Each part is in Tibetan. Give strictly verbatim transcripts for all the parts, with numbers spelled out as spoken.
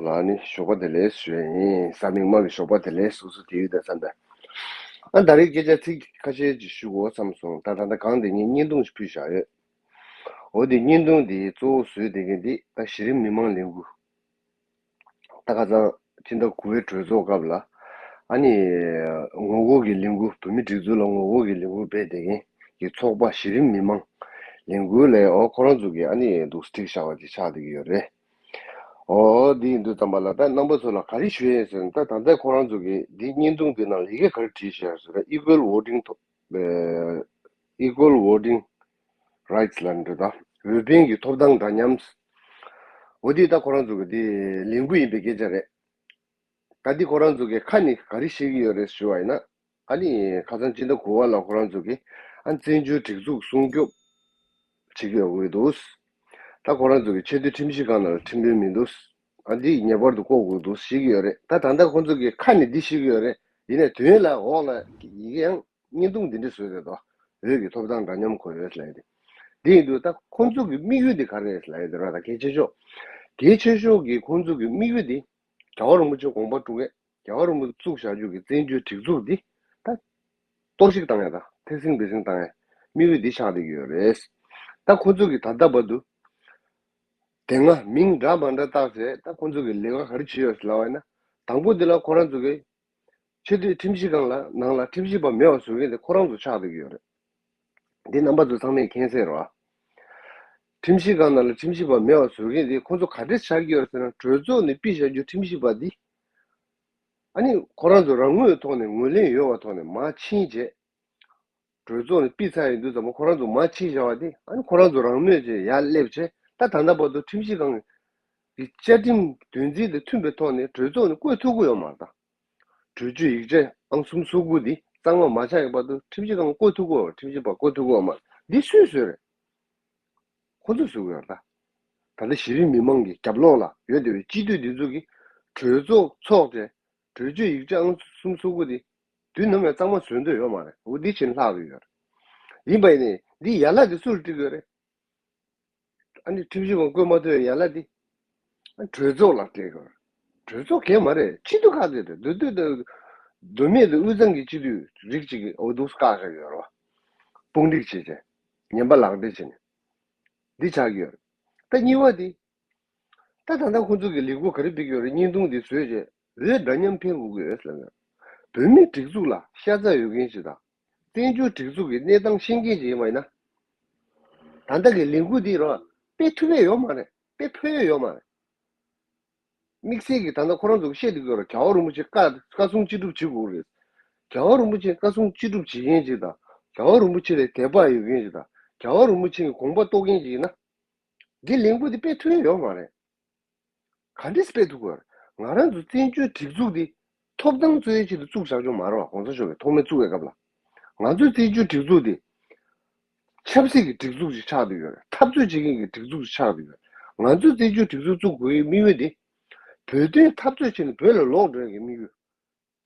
ལ་ནི་ཞོགས་པ་བདེ་ལེགས་ཞུ་ཡ་ཡིན། གཟའ་མིག་དམར་གྱི་ཞོགས་པ་བདེ་ལེགས་སོ་སོ་དེ་ཡོད་དེ་བསམ་པས། ཨ་ད་རེས་སྐད་ཆ་ཚིག་ཁ་ཤས་ཅིག་ཞུ་དགོས་བསམ་སོང་། ད་ད་ལྟ་གང་དེ་ངས་བརྙན་ཐུང་ཞིག་ཕུལ་བཞག་ཡོད། འོ་དེ་བརྙན་ཐུང་དེ་གཙོ་བོ་བཟོས་བསྡད་མཁན་དེ་ད་གཞི་རིམ་མི་མང་ལས་འགུལ། ད་ཁ་སང་སྤྱི་ཟླ་དགུ་པའི་གྲོས་ཚོགས་སྐབས་ལ་ཨ་ནི་ངོ་རྒོལ་གྱི་ལས་འགུལ། བོད་མི་སྒྲིག་འཛུགས་ལ་ངོ་རྒོལ་གྱི་ལས་འགུལ་སྤེལ་བསྡད་མཁན་གྱི་ཚོགས་པ་གཞི་རིམ་མི་མང་ལས་འགུལ་ལས། འོ་ཁོ་རང་ཚོ་གིས་ཨ་ནི་འདུག་སེ་བསྒྲིགས་བཞག་པ་དེ་ཆགས་བསྡད་ཀྱི་ཡོད་རེད། འོ་དེ་ཡིན་དུས་ཙམ་པ་ལ་ད་རྣམ་པ་ཚོ་ལ་ག་རེ་ཞུ་ཡས་ཟེར་ན། ད་ད་ལྟ་ཁོ་རང་ཚོ་གིས་འདི་བརྙན་ཐུང་འདི་ནང་ལ་ཡི་གེ་ག་རེ་བྲིས་བཞག་ཟེར་ན། Equal Voting to- Equal Voting Rights ལབ་འདྲ། ད་འོས་འཕེན་གྱི་ཐོབ་ཐང་འདྲ་མཉམ། འོ་འདི་ད་ཁོ་རང་ཚོ་གི་འདི་ལས་འགུལ་ཡིན་པའི་སྐད་ཆ་རེད། ད་འདི་ཁོ་རང་ཚོ་གི་ཁ་ནས་ག་རེ་བཤད་ཀྱི་ཡོད་རེད་ཞུ་བ་ཡིན་ན། ཨ་ནི་ཁ་སང་སྤྱི་ཟླ་དགུ་པ་ལ་ཁོ་རང་ཚོ་གི་ཨ་བཙན་བྱོལ་སྒྲིག་འཛུགས་སྲུང་སྐྱོབ་བྱེད་ཀྱི་ཡོད་འདུག། ད་ཁོ་རང་ཚོ་གི་ཆེས་མཐོའི་ཁྲིམས་ཞིབ་ཁང་ནང་ལ་ཁྲིམས་དཔོན་མི་འདུག། ཨ་འདི་ངེས་པར་དུ་བསྐོ་དགོས་འདུག་བཤད་ཀྱི་ཡོད་རེད། ད་ད་ལྟ་ཁོ་ཚོ་གི་ཁ་ནས་འདི་བཤད་ཀྱི་ཡོད་རེད། ཡིན་ནའི་དོན་ལ་འོག་ལ་ཡི་གེ་ཡང་བརྙན་ཐུང་འདི་འདྲ་བཟོས་རེད་དོ། འོས་ཀྱི་ཐོབ་ཐང་འདྲ་མཉམ་དགོས་ཡོད་ལབ་ཡོད་དེ། འདི་ཡིན་དུས་ད་ཁོང་ཚོ་གི་དམིགས་ཡུལ་འདི་ག་རེ་རེད་ལབ་ཡོད་དེ་ར། ད་གལ་ཆེ་ཤོས། གལ་ཆེ་ཤོས་ཀྱི་ཁོང་ཚོ་གི་དམིགས་ཡུལ་འདི་རྒྱལ་བ་རིན་པོ་ཆེ་དགོངས་པ་སྒྲུབ་མཁན། རྒྱལ་བ་རིན་པོ་ཆེ་བཙུགས་བཞག་རྒྱུ་གི་བཙན་བྱོལ་སྒྲིག་འཛུགས་འདི་ད་གཏོར་བཤིག་བཏང་ཡ་དང་ཐེར་ཟིང་འབེད་ཟིང་བཏང་ཡ་དམིགས་ཡུལ་འདི་ཆགས་བསྡད་ཀྱི་ཡོད་རེད། ད་ཁོང་ཚོ་གི་ད་ལྟ་བར་དུ་དེ་སྔ་མིང་འདྲ་མ་འདྲ་བཏགས་བྱས། ད་ཁོང་ཚོ་གི་ལས་ཀ་ག་རེ་བྱས་ཡོད་ལབ་པ་ཡིན་ན། དང་པོ་འདི་ལ་ཁོ་རང་ཚོ་གི་ཆེས་མཐོའི་ཁྲིམས་ཞིབ་ཁང་ལ་ནང་ལ་ཁྲིམས་ཞིབ་པ་མེད་པ་བཟོ་མཁན་དེ་ཁོ་རང་ཚོ་ཆགས་བསྡད་ཀྱི་ཡོད་རེད། འདི་རྣམ་པ་ཚོ་ཚང་མས་མཁྱེན་གསལ་རེད་བ། ཁྲིམས་ཞིབ་ཁང་ནང་ལ་ཁྲིམས་ཞིབ་པ་མེད་པ་བཟོ་མཁན་དེ་ཁོ་ཚོ་ག་འདྲས་ཆགས་ཀྱི་ཡོད་རེད་ཟེར་ན། གྲོས་ཚོགས་ནས་ཕུད་བཞག་རྒྱུ་ཁྲིམས་ཞིབ་པ་འདི་ཨ་ནི་ཁོ་རང་ཚོ་རང་ངོས་ཐོག་ནས་ངོས་ལེན་ཡོད་པའི་ཐོག་ནས་མར་ཕྱིན་བྱས། གྲོས་ཚོགས་ནས་ཕུད་ཚར་ཡོང་དུས་ཙམ་པ་ཁོ་རང་ཚོ་མར་ཕྱིན་བཞག་པ་དེ་ཨ་ནི་ཁོ་རང་ཚོ་རང་མོས་བྱས་ཡར་སླེབས་བྱས། ད་ད་ལྟ་བར་དུ་ཁྲིམས་ཞིབ་ཁང་གི་བཅའ་ཁྲིམས་དོན་ཚན་དང་མཐུན་པའི་ཐོག་ནས་གྲོས་ཚོགས་ནས་བཀོད་ཐུབ་ཀྱི་ཡོད་མ་རེད། ད་གྲོས་ཆོད་ཡིག་ཆ་ཨང་གསུམ་སོ་དགུ་འདི་གཙང་མ་མ་ཆགས་ཀྱི་བར་དུ་ཁྲིམས་ཞིབ་ཁང་བཀོད་ཐུབ་ཀྱི་ཡོད་མ་རེད། ཁྲིམས་ཞིབ་པ་བཀོད་ཐུབ་ཀྱི་ཡོད་མ་རེད། འདི་སུས་བཟོས་རེད། ཁོ་ཚོས་བཟོས་ཀྱི་ཡོད་རེད། ད་ད་ལྟ་གཞི་རིམ་མི་མང་གི་རྒྱབ་ལོགས་ལ་ཡོད་བསྡད་པའི་སྤྱི་འཐུས་འདི་ཚོ་གིས་གྲོས་ཚོགས་ཚོགས་ཏེ་གྲོས་ཆོད་ཡིག་ཆ་ཨང་གསུམ་སོ་དགུ་འདི་དུས་ནམ་ཡང་གཙང་མ་བཟོ་འདོད་ཡོད་མ་རེད། འོ་འདི་བྱས་ནས་ལྷག་གི་ཡོད་རེད། ཡིན་པ་ཡིན་ནའི་འདི་ཡན་ལག་འདི་སུ་ལ་སྤྲད་ཀྱི་ཡོད་རེད། ཨ་ནི་ཁྲིམས་ཞིབ་པ་བསྐོས་མ་ཐུབ་པའི་ཡན་ལག་འདི་ཨ་གྲོས་ཚོགས་ལ་སྤྲད་ཀྱི་ཡོད་རེད། གྲོས་ཚོགས་གང་མ་རེད། སྤྱི་འཐུས་ཁག་ཅིག་རེད། མདོ་སྟོད་དང་མདོ་སྨད་དང་དབུས་གཙང་གི་སྤྱི་འཐུས་རིགས་གཅིག་གིས་འོ་འདུག་བཀག་བཞག་ཡོད་རེད་བ། དཔུང་སྒྲིག་བྱས་བྱས་ངན་པ་ལག་སྦྲེལ་བྱས་ནས་འདི་ཆགས་ཀྱི་ཡོད་རེད། ད་གཉིས་པ་འདི། ད་ད་ལྟ་ཁོང་ཚོ་གི་ལས་འགུལ་ག་རེ་སྤེལ་གྱི་ཡོད་རེད། བརྙན་ཐུང་འདི་བཟོས་རྗེས་འོས་འདྲ་མཉམ་འཕེན་དགོས་ཀྱི་ཡོད་ཟེར་ལབ་ཡོད། བོད་མིའི་སྒྲིག་འཛུགས་ལ་ཤ་ཚ་ཡོད་མཁན་ཞིག་དང་། བཙན་བྱོལ་སྒྲིག་འཛུགས་ཀྱི་གནས་སྟངས་ཤེས་མཁན་ཞིག་ཡིན་པ་ཡིན་ན། ད་ལྟ་གི་ལས་འགུལ་འདི་རོ་སྤེལ་ཐུབ་ཡས་ཡོད་མ་རེད། སྤེལ་ཕོད་ཡས་ཡོད་མ་རེད། དམིགས་བསལ་གྱི་ད་ལྟ་ཁོ་རང་ཚོ་གི་བཤད་འདུག་གི་རོ། རྒྱལ་བ་རིན་པོ་ཆེ་བཀའ་བཀའ་གསུང་ཅི་སྒྲུབ་བྱེད་དགོས་རེད། རྒྱལ་བ་རིན་པོ་ཆེ་བཀའ་གསུང་ཅི་སྒྲུབ་བྱེད་མཁན་ཞིག་དང་། རྒྱལ་བ་རིན་པོ་ཆེ་ལ་དད་པ་ཡོད་མཁན་ཞིག་དང་། རྒྱལ་བ་རིན་པོ་ཆེ་གི་དགོངས་པ་རྟོགས་མཁན་ཞིག་ཡིན་ན། འདི་ལས་འགུལ་འདི་སྤེལ་ཐུབ་ཡས་ཡོད་མ་རེད། ག་འདྲས་སྤེལ་ཐུབ་དགོས། ང་རང་ཚོ་བཙན་བྱོལ་སྒྲིག་འཛུགས་འདི་ཐོབ་ཐང་རྩོད་ཡའི་ཆེད་དུ་བཙུགས་བཞག་རྒྱུ་མ་རེད་བ། གོང་ས་མཆོག་གིས་ཐོག་མའི་བཙུགས་པའི་སྐབས་ལ། ང་ཚོའི་བཙན་བྱོལ་སྒྲིག་འཛུགས་འདི་ཆབ་སྲིད་ཀྱི་སྒྲིག་འཛུགས་ཤིག་ཆགས་བསྡད་ཡོད་རེད། འཐབ་རྩོད་བྱེད་མཁན་གྱི་སྒྲིག་འཛུགས་ཤིག་ཆགས་བསྡད་ཡོད་རེད། ང་ཚོས་བཙན་བྱོལ་སྒྲིག་འཛུགས་བཙུགས་དགོས་པའི་དམིགས་ཡུལ་འདི་བོད་དོན་འཐབ་རྩོད་བྱས་ནས་བོད་ལ་ལོག་འགྲོ་ཡ་གི་དམིགས་ཡུལ།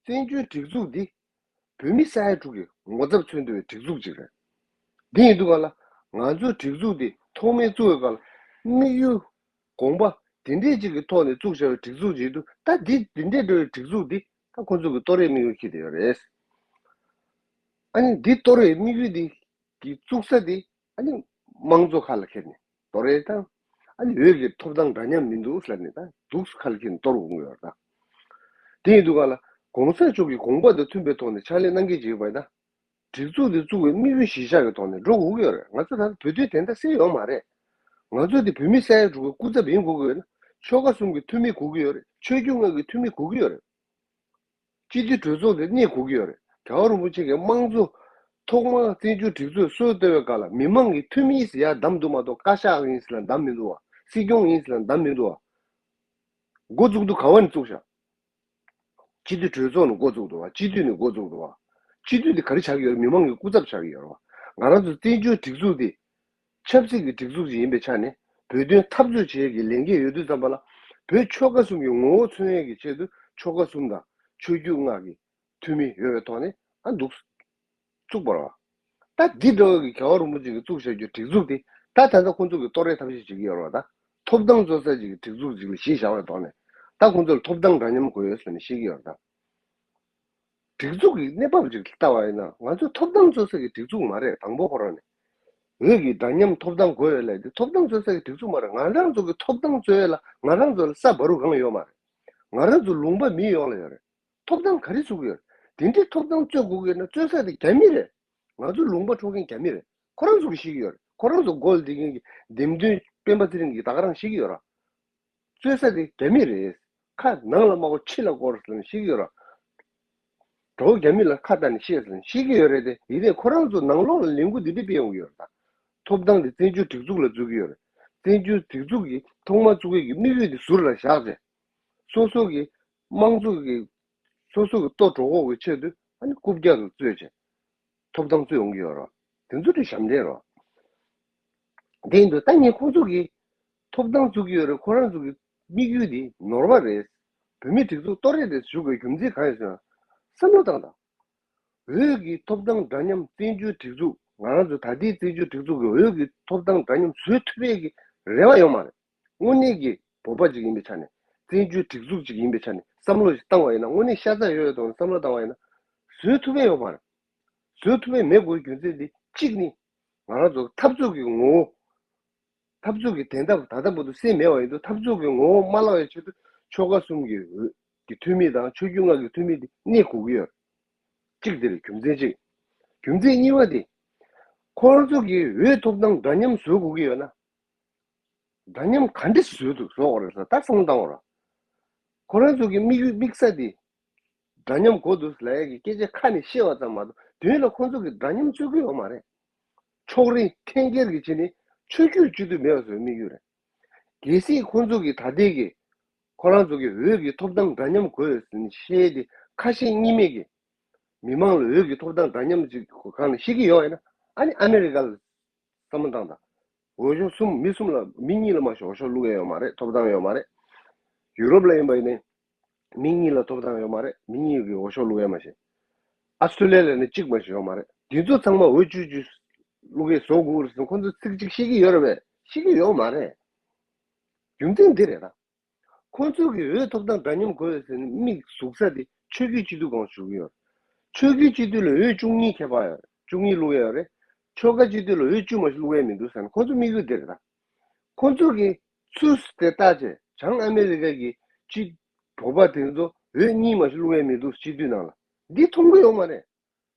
བཙན་བྱོལ་སྒྲིག་འཛུགས་འདི་བོད་མི་ས་ཡ་དྲུག་གི་ངོ་ཚབ་མཚོན་ཐུབ་པའི་སྒྲིག་འཛུགས་ཅིག་རེད། འདི་ཡིན་དུས་ག་ལ་ང་ཚོའི་སྒྲིག་འཛུགས་འདི་ཐོག་མའི་བཙུགས་པའི་སྐབས་ལ་དམིགས་ཡུལ་དགོངས་པ་དེ་འདྲས་ཅིག་གི་ཐོག་ནས་བཙུགས་བཞག་པའི་སྒྲིག་འཛུགས་ཅིག་འདུག། ད་འདི་འདི་འདྲས་འགྲོ་བའི་སྒྲིག་འཛུགས་འདི་ད་ཁོ་ཚོ་གི་གཏོར་ཡས་དམིགས་ཡུལ་འཁྱེར་བསྡད་ཡོད་རེད། ཨ་ནི་འདི་གཏོར་ཡས་དམིགས་ཡུལ་འདི་གི་བཙུགས་ས་དེ་ཨ་ནི་དམངས་གཙོ་ཁ་ལ་འཁྱེར་ནས་གཏོར་ཡས་དང་། ཨ་ནི་འོས་ཀྱི་ཐོབ་ཐང་འདྲ་མཉམ་མི་འདུག་ཟེར་ནས་ད་འདུག་སེ་ཁ་ལ་འཁྱེར་ནས་གཏོར་དགོས་ཀྱི་ཡོད་རེད་ད། དེ་ཡིན་དུས་ག་ལ་གོང་ས་མཆོག་གི་དགོངས་པ་དང་མཐུན་པའི་ཐོག་ནས་ཕྱག་ལས་གནང་མཁན་ཅིག་ཡིན་པ་ཡིན་ན། སྒྲིག་འཛུགས་འདི་བཙུགས་པའི་དམིགས་ཡུལ་གཞིར་བཞག་གི་ཐོག་ནས་འགྲོ་དགོས་ཀྱི་ཡོད་རེད། ང་ཚོ་ད་ལྟ་བོད་དོན་དོན་དག་སེལ་ཡོད་མ་རེད། ང་ཚོ་འདི་བོད་མི་ས་ཡ་དྲུག་གི་སྐུ་ཚབ་ཡིན་དགོས་ཀྱི་ཡོད་ན་ཆོལ་ཁ་གསུམ་གྱི་འཐུས་མི་དགོས་ཀྱི་ཡོད་རེད། ཆོས་བརྒྱུད་ལྔ་གི་འཐུས་མི་དགོས་ཀྱི་ཡོད་རེད། སྤྱི་འཐུས་གྲོས་ཚོགས་འདི་གནས་དགོས་ཀྱི་ཡོད་རེད། རྒྱལ་བ་རིན་པོ་ཆེ་གིས་དམངས་གཙོ་ཐོག་མར་བཙན་བྱོལ་སྒྲིག་འཛུགས་སྲོལ་གཏོད་པའི་སྐབས་ལ་མི་མང་གི་འཐུས་མི་ཟེར་ཡ་བདམས་འདུག་མ་གཏོགས་བཀའ་ཤག་ཡིན་ཟེར་ལ་བདམས་མི་འདུག་བ། སྲིད་སྐྱོང་ཡིན་ཟེར་ལ་བདམས་མི་འདུག་བ། འགོ་བཙུགས་དུས་ག་བ་ནས་བཙུགས་ཤག། སྤྱི་འཐུས་གྲོས་ཚོགས་ནས་འགོ་བཙུགས་འདུག་བ། སྤྱི་འཐུས་ནས་འགོ་བཙུགས་འདུག་བ། སྤྱི་འཐུས་དེ་ག་རེ་ཆགས་ཀྱི་ཡོད་རེད། མི་མང་གི་སྐུ་ཚབ་ཆགས་ཀྱི་ཡོད་རེད་བ། ང་རང་ཚོ་བཙན་བྱོལ་སྒྲིག་འཛུགས་དེ་ཆབ་སྲིད་ཀྱི་སྒྲིག་འཛུགས་ཅིག་ཡིན་པའི་ཆ་ནས་བོད་དོན་འཐབ་རྩོད་བྱེད་ཡས་ཀྱི་ལས་འགན་ཡོད་དུས་ཙམ་པ་ལ་བོད་ཆོལ་ཁ་གསུམ་གྱི་ངོ་བོ་མཚོན་ཡས་ཀྱི་ཆེད་དུ་ཆོལ་ཁ་གསུམ་དང་ཆོས་བརྒྱུད་ལྔ་གི་འཐུས་མི་ཡོད་པའི་ཐོག་ནས་ཨ་འདུག་བཙུགས་པ་རེད་བ། ད་འདི་འདྲ་བོ་གི་རྒྱལ་བ་རིན་པོ་ཆེ་གིས་བཙུགས་བཞག་རྒྱུ་སྒྲིག་འཛུགས་དེ་ད་ད་ལྟ་ཁོང་ཚོ་གིས་གཏོར་ཡས་ཐབས་ཤེས་བྱེད་ཀྱི་ཡོད་རེད་བ། ད་ཐོབ་ཐང་རྩོད་ས་ཅིག་གི་སྒྲིག་འཛུགས་ཅིག་ལ་གཞི་བཞག་པའི་ཐོག་ནས་ ད་ཁོང་ཚོར་ཐོབ་ཐང་འདྲ་མཉམ་དགོས་ཡོད་ཟེར་ནས་བཤད་ཀྱི་ཡོད་རེད་ད། སྒྲིག་འཛུགས་ཀྱི་གནས་བབ་ཅིག་ལྟ་བ་ཡིན་ན་ང་ཚོ་ཐོབ་ཐང་རྩོད་ས་ཀྱི་སྒྲིག་འཛུགས་མ་རེད། དང་པོ་ཁོ་རང་ནས་འོས་ཀྱི་འདྲ་མཉམ་ཐོབ་ཐང་དགོས་ཡོད་ལབ་དེ་ཐོབ་ཐང་རྩོད་ས་ཀྱི་སྒྲིག་འཛུགས་མ་རེད། ང་རང་ཚོ་གི་ཐོབ་ཐང་རྩོད་ཡས་ལ་ང་རང་ཚོ་ལ་ས་བར་དུ་གང་ཡོད་མ་རེད། ང་རང་ཚོ་ལུང་པ་མི་ཡོངས་ལ་ཡོད་རེད། ཐོབ་ཐང་ག་རེ་རྩོད་ཀྱི་ཡོད་རེད། དེ་འདྲའི་ཐོབ་ཐང་རྩོད་དགོས་ཀྱི་ཡོད་ན་རྩོད་ས་དེ་རྒྱ་མི་རེད། ང་ཚོ་ལུང་པ་འཕྲོག་མཁན་རྒྱ་མི་རེད། ཁོ་རང་ཚོ་གིས་ཤེས་ཀྱི་ཡོད་རེད། ཁོ་རང་ཚོ་མགོ་ལ་བསྡད་མཁན་གྱི་འདེམས་ཐོན་སྤེན་པ་ཚེ་རིང་གིས་ད་ག་རང་ཤེས་ཀྱི་ཡོད་ར། རྩོད་ས་དེ་རྒྱ་མི་རེད། ཁ་ནང་ལ་མ་གོ་ཕྱི་ལ་སྐོར་ཟེར་ནས་ཤེས་ཀྱི་ཡོད་ར། གྲོགས་རྒྱ་མི་ལ་ཁ་བཏགས་ནས་བཤད་ཟེར་ནས་ཤེས་ཀྱི་ཡོད་རེད་དེ། ཡིན་ནའི་ཁོ་རང་ཚོ་ནང་ལོགས་ལ་ལས་འགུལ་འདི་འདྲ་སྤེལ་ཡོང་གི་ཡོད་རེད་ད། ཐོབ་ཐང་དེ་བཙན་བྱོལ་སྒྲིག་འཛུགས་ལ་བཙུགས་ཀྱི་ཡོད་རེད། བཙན་བྱོལ་སྒྲིག་འཛུགས་ཀྱི་ཐོག་མར་བཙུགས་ཡས་ཀྱི་དམིགས་ཡུལ་དེ་ཟུར་ལ་བཞག་བྱས། སོ་སོ་གི་དམངས་གཙོ་གི་སོ་སོ་གི་ལྟོ་གྲོགས་པོ་གི་ཆེད་དུ་ཨ་ནི་རྐུབ་བཀྱག་ཏུ་རྩོད་བྱས། ཐོབ་ཐང་རྩོད་ཡོང་གི་ཡོད་རེད། དེ་ཚོ་དེ་ཞབས་འདྲེན་རེད། དེ་ཡིན་དུས་ད་ངས་ཁོང་ཚོ་གི་ཐོབ་ཐང་རྩོད་ཀྱི་ཡོད་རེད། ཁོ་རང་ཚོ་གི་དམིགས་ཡུལ་དེ་ནོར་བ་རེད། བོད་མིའི་སྒྲིག་འཛུགས་གཏོར་རེས་རེད་ཞུ་དགོས་རྒྱུ་མཚན་གང་ཡིན་ཟེར་ན། བསམ་བློ་བཏང་དང་། འོས་ཀྱི་ཐོབ་ཐང་འདྲ་མཉམ་བཙན་བྱོལ་སྒྲིག་འཛུགས། ང་རང་ཚོ་ད་ལྟའི་བཙན་བྱོལ་སྒྲིག་འཛུགས་ཀྱི་འོས་ཀྱི་ཐོབ་ཐང་འདྲ་མཉམ་བཟོ་ཐུབ་པའི་གི་རེ་བ་ཡོད་མ་རེད། དངོས་གནས་ཀྱི་བོད་པ་ཅིག་ཡིན་པའི་ཆ་ནས། བཙན་བྱོལ་སྒྲིག་འཛུགས་ཅིག་ཡིན་པའི་ཆ་ནས་བསམ་བློ་ཞིག་བཏང་བ་ཡིན་ན། དངོས་གནས་ཤ་ཚ་ཡོད་ཡོད་དང་བསམ་བློ་བཏང་བ་ཡིན་ན། བཟོ་ཐུབ་པ་ཡོད་མ་རེད། བཟོ་ཐུབ་པ་མེད་དགོས་རྒྱུ་མཚན་དེ་གཅིག་ནི། ང་རང་ཚོ་འཐབ་རྩོད་ཀྱི་ངོ་བོ། འཐབ་རྩོད་ཀྱི་དན་རྟགས་ད་ལྟ་བར་དུ་གསལ་མེད་པ་ཡིན་དུས། འཐབ་རྩོད་ཀྱི་ངོ་བོ་མ་བརླག་པའི་ཆེད་དུ་ཆོལ་ཁ་གསུམ་གྱི་འོས་ཀྱི་འཐུས་མི་དང་ཆོས་བརྒྱུད་ལྔ་གི་འཐུས་མི་དེ་གནས་དགོས་ཀྱི་ཡོད། གཅིག་དེ་རེད། རྒྱུ་མཚན་གཅིག་རྒྱུ་མཚན་གཉིས་པ་དེ། ཁོང་ཚོ་གིས་འོས་ཐོབ་ཐང་འདྲ་མཉམ་བཟོ་དགོས་ཀྱི་ཡོད་ན། འདྲ་མཉམ་ག་འདྲ་བཟོས་འདུག་བཟོ་དགོས་རེད་ཟེར་ད་བསམ་བློ་བཏང་བ་ར། ཁོ་རང་ཚོ་གི་དམིགས་ཡུལ་དམིགས་ས་དེ། འདྲ་མཉམ་དགོས་འདུག་ལབ་ཡ་གི་སྐད་ཆ་ཁ་ནས་བཤད་པ་ཙམ་མ་གཏོགས་དོན་ལ་ཁོང་ཚོ་གི་འདྲ་མཉམ་རྩོད་ཀྱི་ཡོད་མ་རེད། ཕྱོགས་རིས་འཐེན་འཁྱེར་གྱི་བྱས་ནས་ཆོས་བརྒྱུད་གཅིག་སྡུད་མེད་པ་བཟོ་བའི་དམིགས་ཡུལ་རེད། གལ་སྲིད་ཁོང་ཚོ་གི་ད་ལྟའི་གི་ཁོ་རང་ཚོ་གི་འོས་ཀྱི་ཐོབ་ཐང་འདྲ་མཉམ་དགོས་ཡོད་ཟེར་ནས་བཤད་དེ། ཁ་ཞེ་གཉིས་མེད་ཀྱི་མི་མང་ལ་འོས་ཀྱི་ཐོབ་ཐང་འདྲ་མཉམ་ཅིག་སྒང་ནས་བཤད་ཀྱི་ཡོད་ཡིན་ན། ཨ་ནི་ཨ་མེ་རི་ཀ་ལ་བསམ་བློ་བཏང་དང་། འོས་ཤོག་གསུམ། མི་གསུམ་ལ། མི་གཉིས་ལ་མ་གཏོགས་འོས་ཤོག་བླུག་ཡ་ཡོད་མ་རེད། ཐོབ་ཐང་ཡོད་མ་རེད། ཡུ་རོབ་ལ་ཡིན་པ་ཡིན་ནའི་མི་གཉིས་ལ་ཐོབ་ཐང་ཡོད་མ་རེད། མི་གཉིས་ཀྱི་འོས་ཤོག་བླུག་ཡ་མ་ཤེས། ཨ་སི་ཀྲོ་ལི་ཡ་ལ་ནི་གཅིག་མ་གཏོགས་ཡོད་མ་རེད། འདི་ཚོ་ཚང་མ་འོས་བཅུ་བཅུ་བླུག་ཡ་བཟོ་དགོས་རེད་ཟེར་ཁོང་ཚོ་ཚིག་གཅིག་བཤད་ཀྱི་ཡོད་རེད་པས། བཤད་ཀྱི་ཡོད་མ་རེད། རྒྱུ་མཚན་འདི་རེད་ད། ཁོང་ཚོ་གིས་འོས་ཐོབ་ཐང་འདྲ་མཉམ་དགོས་ཟེར་ནས་དམིགས་ཟུག་ས་དེ་ཆོས་བརྒྱུད་སྤྱི་འཐུས་སྒང་ཞུགས་ཀྱི་ཡོད། ཆོས་བརྒྱུད་སྤྱི་འཐུས་ལ་འོས་བཅུ་གཉིས་ཁྱད་པར་ཡོད། བཅུ་གཉིས་བླུག་ཡ་ཡོད་རེད། ཆོལ་ཁ་སྤྱི་འཐུས་ལ་འོས་བཅུ་མ་གཏོགས་བླུག་ཡ་མི་འདུག་ཟེར་ནས་ཁོང་ཚོ་དམིགས་ཡུལ་དེ་རེད་ད། ཁོང་ཚོ་གིས་ཚུར་དེ་བལྟས་བྱས་བྱང་ཨ་མེ་རི་ཀ་གི་སྤྱི་བོད་པ་དེ་ཚོ་འོས་གཉིས་མ་གཏོགས་བླུག་ཡ་མི་འདུག་སྤྱི་འཐུས་ནང་ལ། འདི་མཐོང་གི་ཡོད་མ་རེད།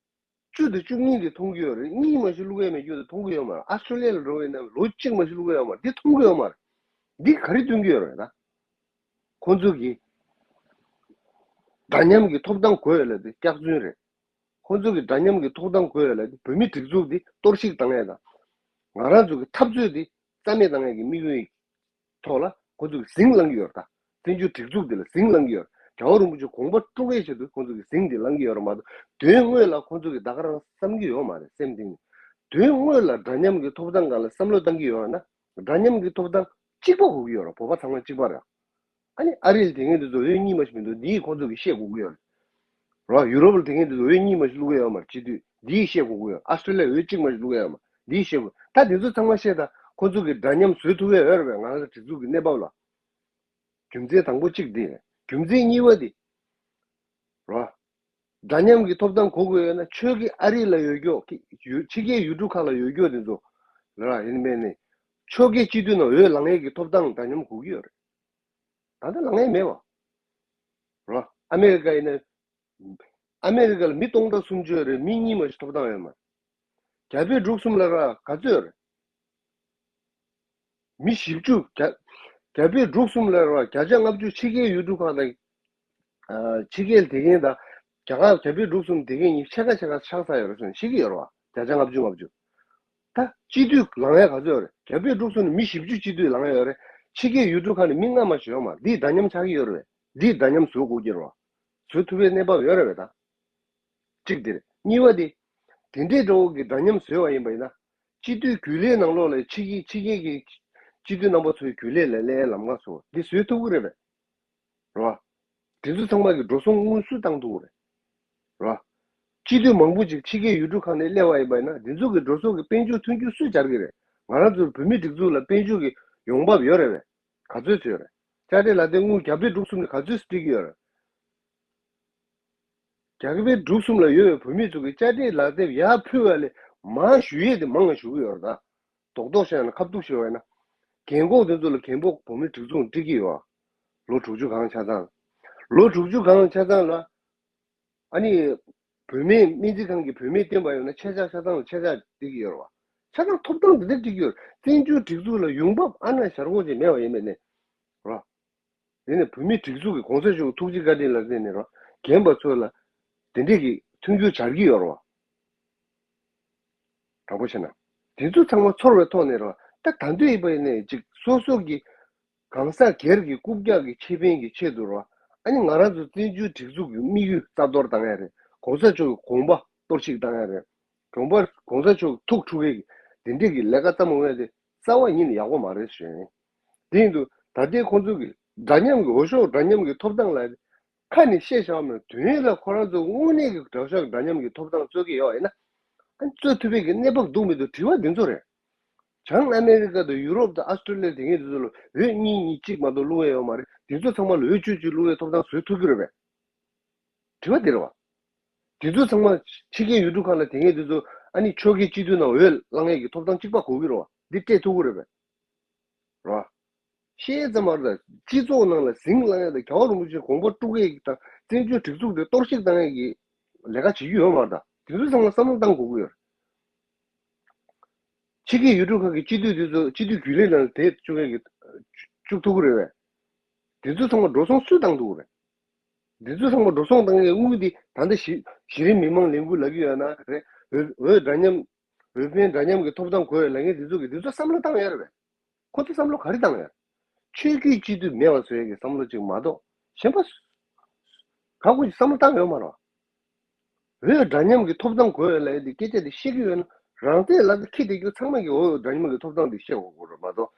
བཅུ་དང་བཅུ་གཉིས་དེ་མཐོང་གི་ཡོད་རེད། གཉིས་མ་གཏོགས་བླུག་ཡ་མེད་རྒྱུ་དེ་མཐོང་གི་ཡོད་མ་རེད། ཨ་སི་ཀྲོ་ལི་ཡ་ལ་འགྲོ་བའི་ནང་ལོ་གཅིག་མ་གཏོགས་བླུག་ཡ་ཡོད་མ་རེད། འདི་མཐོང་གི་ཡོད་མ་རེད། འདི་ག་རེ་སྟོན་གྱི་ཡོད་རེད་ད། ཁོང་ཚོ་གིས་འདྲ་མཉམ་གྱི་ཐོབ་ཐང་དགོས་ཡོད་ལབ་དེ་སྐྱག་རྫུན་རེད། ཁོང་ཚོ་གིས་འདྲ་མཉམ་གྱི་ཐོབ་ཐང་དགོས་ཡོད་ལབ་དེ་བོད་མིའི་སྒྲིག་འཛུགས་འདི་གཏོར་བཤིག་བཏང་ཡ་དང་། ང་རང་ཚོ་གི་འཐབ་རྩོད་འདི་རྩ་མེད་བཏང་ཡ་གི་དམིགས་ཡུལ་ཐོག་ལ་ཁོང་ཚོ་གིས་ཟིང་ལངས་ཀྱི་ཡོད་རེད་ད། བཙན་བྱོལ་སྒྲིག་འཛུགས་འདི་ལ་ཟིང་ལངས་ཀྱི་ཡོད་རེད། རྒྱལ་བ་རིན་པོ་ཆེ་དགོངས་པ་དཀྲུག་ཡའི་ཆེད་དུ་ཁོང་ཚོ་གིས་ཟིང་འདི་ལངས་ཀྱི་ཡོད་རེད་མ་གཏོགས། དོན་དངོས་ལ་ཁོང་ཚོ་གིས་ད་ག་རང་བསམ་གྱི་ཡོད་མ་རེད། སེམས་གཏིང་ནས། དོན་དངོས་ལ་འདྲ་མཉམ་གྱི་ཐོབ་ཐང་སྒང་ལ་བསམ་བློ་བཏང་གི་ཡོད་ན། འདྲ་མཉམ་གྱི་ཐོབ་ཐང་གཅིག་པ་དགོས་ཀྱི་ཡོད་རེད། བོད་པ་ཚང་མ་གཅིག་པ་རེད། ཨ་ནི་ཨ་རི་ལ་དེ་སྔོན་དུ་ཚོ་འོས་གཉིས་མ་གཏོགས་མི་འདུག་འདི་ཁོང་ཚོ་གིས་ཤེས་དགོས་ཀྱི་ཡོད་རེད། རོ། ཡུ་རོབ་ལ་དེ་སྔོན་དུ་ཚོ་འོས་གཉིས་མ་གཏོགས་བླུག་ཡ་ཡོད་མ་རེད། སྤྱི་འཐུས་འདིས་ཤེས་དགོས་ཀྱི་ཡོད། ཨ་སི་ཀྲོ་ལི་ཡ་འོས་གཅིག་མ་གཏོགས་བླུག་ཡ་ཡོད་མ་རེད། འདིས་ཤེས་དགོས། ད་དེ་ཚོ་ཚང་མ་ཤེས། ད་ཁོང་ཚོ་གིས་འདྲ་མཉམ་བཟོ་ཐུབ་ཡ་ཡོད་རེད་པས། ང་ཚོ་སྒྲིག་འཛུགས་ཀྱི་གནས་བབ་ལ། རྒྱུ་མཚན་དང་པོ་གཅིག་འདི་རེད། རྒྱུ་མཚན་གཉིས་པ་འདི། རོ། འདྲ་མཉམ་གྱི་ཐོབ་ཐང་དགོས་དགོས་ཡོད་ན། ཆོལ་ཁའི་ཨ་རི་ལ་ཡོད་རྒྱུ། ཕྱི་རྒྱལ་ཡུལ་གྲུ་ཁག་ལ་ཡོད་རྒྱུ་དེ་ཚོ་ལ་ར་ཡིན་མིན་ནི། ཆོལ་ཁའི་སྤྱི་འཐུས་ནང་འོས་ལངས་ཡས་ཀྱི་ཐོབ་ཐང་འདྲ་མཉམ་དགོས་ཀྱི་ཡོད་རེད། ད་ལྟ་ལངས་ཡས་མེད་པ། རོ། ཨ་མེ་རི་ཀ་ཡིན་ན། ཨ་མེ་རི་ཀ་ལ་མི་སྟོང་ཕྲག་སུམ་ཅུ་ཡོད་རེད། མི་གཉིས་མ་གཏོགས་ཐོབ་ཐང་ཡོད་མ་རེད། རྒྱ་བལ་འབྲུག་གསུམ་ལ་ར་ག་ཚོད་ཡོད་རེད། མི་བཞི་བཅུ། རྒྱ་རྒྱ་བལ་འབྲུག་གསུམ་ལ་ར་བརྒྱ་ཆ་ལྔ་བཅུ་ཕྱི་རྒྱལ་ཡུལ་གྲུ་ཁག་དང་། ཨ། ཕྱི་རྒྱལ་དེ་གའི་དང་། རྒྱ་གར། རྒྱ་བལ་འབྲུག་གསུམ་དེ་གའི་གཉིས་ཕྱེད་ཀ་ཕྱེད་ཀ་ཆགས་ཚར་ཡོད་རེད་ཟེར་ནས་བཤད་ཀྱི་ཡོད་རེད་པ། བརྒྱ་ཆ་ལྔ་བཅུ་ལྔ་བཅུ། ད་སྤྱི་འཐུས་ལངས་ཡ་ག་ཚོད་ཡོད་རེད། རྒྱ་བལ་འབྲུག་གསུམ་ནས་མི་བཞི་བཅུ་སྤྱི་འཐུས་ལངས་ཡ་ཡོད་རེད། ཕྱི་རྒྱལ་ཡུལ་གྲུ་ཁག་ནས་མི་ལྔ་མ་གཏོགས་ཡོད་མ་རེད། འདི་འདྲ་མཉམ་ཆགས་ཀྱི་ཡོད་རེད་པས། འདི་འདྲ་མཉམ་བཟོ་དགོས་ཀྱི་རེད་པ། བཟོ་ཐུབ་པའི་གནས་བབ་ཡོད་རེད་པས་ད། གཅིག་དེ་རེད། གཉིས་པ་དེ། དེ་འདྲའི་འགྲོ་འོག་གི་འདྲ་མཉམ་བཟོས་པ་ཡིན་པ་ཡིན་ན། སྤྱི་འཐུས་རྒྱུན་ལས་ནང་ལོགས་ལ་ཕྱི་རྒྱལ་ཕྱི་རྒྱལ་གྱི་སྤྱི་འཐུས་རྣམ་པ་ཚོའི་རྒྱུན་ལས་ལ་སླེབས་ལམ་ཁ་བཟོ་འདི་བཟོས་ཐུབ་ཀྱི་རེད་པས། རེད་པ། དེ་ཚོ་ཚང་མ་གི་འགྲོ་སོང་དངོས་སུ་བཏང་ཐུབ་ཀྱི་རེད། རེད་པ། སྤྱི་འཐུས་མང་པོ་ཅིག་ཕྱི་རྒྱལ་ཡུལ་གྲུ་ཁག་ནས་སླེབས་པ་ཡིན་པ་ཡིན་ན། དེ་ཚོ་གི་འགྲོ་སོང་གི་དཔལ་འབྱོར་མཐུན་འགྱུར་སུས་སྦྱར་གྱི་རེད། ང་རང་ཚོའི་བོད་མིའི་སྒྲིག་འཛུགས་ལ་དཔལ་འབྱོར་གྱི་ཡོང་འབབ་ཡོད་རེད་པས། ག་ཚོད་ཚོད་རེད། དཔེ་དེ་ལ་དེ་དངུལ་རྒྱ་བལ་འབྲུག་གསུམ་ནས་ག་ཚོད་སྤྲད་ཀྱི་ཡོད་རེད། རྒྱ་བལ་འབྲུག་གསུམ་ལ་ཡོད་པའི་བོད་མི་ཚོ་གི་དཔེ་དེ་ལ་དེ་ཡར་ཕུལ་བ་ལས་མར་ཞུ་ཡས་དེ་མང་ང་ཞུ་གི་ཡོད་རེད་ད། རྡོག་རྡོག་བཤད་ན་ཁ་ཐུག་ཞུ་བ་ཡིན་ན། རྒན་གོག་དེ་ཚོ་ལ་རྒན་གོག་བོད་མི་སྒྲིག་འཛུགས་སྤྲད་ཀྱི་ཡོད། ལོ་དྲུག་ཅུ་གང་ཆ་ཚང་། ལོ་དྲུག་ཅུ་གང་ཆ་ཚང་ལ། ཨ་ནི། བུད་མེད་སྨན་རྩིས་ཁང་གི་བུད་མེད་བསྟེན་པ་ཡོད་ན་ཆ་ཆ་ཆ་ཚང་ལ་ཆ་ཆ་སྟེར་གྱི་ཡོད་རེད་བ། ཆ་ཚང་ཐོབ་ཐང་འདི་འདྲ་སྤྲད་ཀྱི་ཡོད་རེད། བཙན་བྱོལ་སྒྲིག་འཛུགས་ལ་ཡོང་འབབ་ཨ་ན་ཞར་གོ་ཅིག་མེད་པ་ཡིན་པས་ནས། རེད་བ། དེ་ནས་བོད་མིའི་སྒྲིག་འཛུགས་ཀྱི་གོང་ས་མཆོག་གི་ཐུགས་རྗེ་བཀའ་དྲིན་ལ་བརྟེན་ནས་རེད་བ། རྒན་པ་ཚོ་ལ་དེ་འདྲས་ཀྱི་མཐུན་འགྱུར་སྦྱར་གྱི་ཡོད་རེད་བ། དྲང་པོ་བཤད་ན། དེ་ཚོ་ཚང་མ་ཚོར་བའི་ཐོག་ནས་རེད་བ། ད་ད་འདོད་ཡིན་པ་ཡིན་ནས་ཅིག་སོ་སོ་གི་གང་ཟག་སྒེར་གྱི་རྐུབ་བཀྱག་གི་ཁེ་ཕན་གྱི་ཆེད་དུ་རོ། ཨ་ནི་ང་རང་ཚོ་བཙན་བྱོལ་སྒྲིག་འཛུགས་ཀྱི་དམིགས་ཡུལ་རྩ་གཏོར་བཏང་ཡ་རེད། གོང་ས་མཆོག་གི་དགོངས་པ་གཏོར་བཤིག་བཏང་ཡ་རེད། གོང་པ་གོང་ས་མཆོག་གི་ཐུགས་འཁྲུག་གི་དེ་འདྲས་ཀྱི་ལས་ཀ་བརྩམས་འོང་ཡ་དེ་རྩ་བ་ཉིད་ནས་ཡག་པོ་མ་རེད་ཞུ་ཡ་ཡིན། དེ་ཡིན་དུས་ད་ལྟའི་ཁོང་ཚོ་གི་འདྲ་མཉམ་གྱི་འོས་ཤོག་འདྲ་མཉམ་གྱི་ཐོབ་ཐང་ལ་ཁ་ནས་བཤད་བཞག་མེད། དོན་ལ་ཁོ་རང་ཚོ་དངོས་གནས་ཀྱི་འོས་ཤོག་འདྲ་མཉམ་གྱི་ཐོབ་ཐང་རྩོད་ཀྱི་ཡོད་ཡིན་ན། ཨ་ནི་རྩོད་ཐུབ་པའི་གི་གནས་བབ་འདུག་མི་འདུག་དྲི་བ་འདི་ཚོ་རེད། བྱང་ཨ་མེ་རི་ཀ་དང་ཡུ་རོབ་དང་ཨ་སི་ཀྲོ་ལི་ཡ་དེ་གའི་དེ་ཚོ་ལ་འོས་གཉིས་གཉིས་གཅིག་མ་གཏོགས་བླུག་ཡས་ཡོད་མ་རེད། དེ་ཚོ་ཚང་མ་ལ་འོས་བཅུ་གཅིག་བླུག་ཡས་ཐོབ་ཐང་བཟོས་ཐུབ་ཀྱི་རེད་པས། དྲི་བ་འདི་རེད་བ། དེ་ཚོ་ཚང་མ་ཕྱི་རྒྱལ་ཡུལ་གྲུ་ཁག་ལ་དེ་གའི་དེ་ཚོ་ཨ་ནི་ཆོལ་ཁའི་སྤྱི་འཐུས་ནང་འོས་བླང་ཡས་ཀྱི་ཐོབ་ཐང་གཅིག་པ་དགོས་ཀྱི་རེད་བ། འདི་སྤྲད་ཐུབ་ཀྱི་རེད་པས། རེད་བ། ཤེས་ཙམ་མ་རེད། སྤྱི་ཚོགས་ནང་ལ་ཟིང་བསླང་ཡས་དང་རྒྱལ་བ་རིན་པོ་ཆེའི་དགོངས་པ་དཀྲུག་ཡས་ཀྱི་དང་བཙན་བྱོལ་སྒྲིག་འཛུགས་དེ་གཏོར་བཤིག་བཏང་ཡས་ཀྱི་ལས་ཀ་བྱེད་རྒྱུ་ཡོད་མ་རེད་ད། དེ་ཚོ་ཚང་མ་བསམ་བློ་བཏང་དགོས་ཀྱི་ཡོད་རེད། ཕྱི་རྒྱལ་ཡུལ་གྲུ་ཁག་གི་སྤྱི་འཐུས་དེ་ཚོ་སྤྱི་འཐུས་རྒྱུན་ལས་ནང་དེ་བཅུག་ཡས་ཀྱི་བཅུག་ཐུབ་ཀྱི་རེད་པས། དེ་ཚོ་ཚང་མ་འགྲོ་སོང་སུས་བཏང་ཐུབ་ཀྱི་རེད། དེ་ཚོ་ཚང་མ་འགྲོ་སོང་བཏང་ཡས་དངུལ་དེ་ད་ལྟ་གཞི་གཞི་རིམ་མི་མང་ལས་འགུལ་ལབ་ཀྱི་ཡོད་ན་རེད། འོས་འོས་འདྲ་མཉམ་འོས་འཕེན་འདྲ་མཉམ་གྱི་ཐོབ་ཐང་དགོས་ཡོད་ལབ་མཁན་དེ་ཚོ་གི་དེ་ཚོ་བསམ་བློ་བཏང་ཡོད་རེད་པས། ཁོ་ཚོ་བསམ་བློ་ག་རེ་བཏང་ཡོད། ཆོས་བརྒྱུད་སྤྱི་འཐུས་མེད་པ་བཟོ་ཡས་ཀྱི་བསམ་བློ་ཅིག་མ་གཏོགས་གཞན་པ་ག་གུ་ཅིག་བསམ་བློ་བཏང་ཡོད་མ་རེད། འོས་འདྲ་མཉམ་གྱི་ཐོབ་ཐང་དགོས་ཡོད་ལབ་ཡས་དེ་སྐད་ཆ་དེ་བཤད་ཀྱི་ཡོད་ན་རང་བཙན་ལབ་དེ་ཁྱི་དེ་རྒྱུ་ཚང་མ་གི་འོས་འདྲ་མཉམ་གྱི་ཐོབ་ཐང་དེ་བཤད་དགོས་དགོས་རེད་མ་གཏོགས།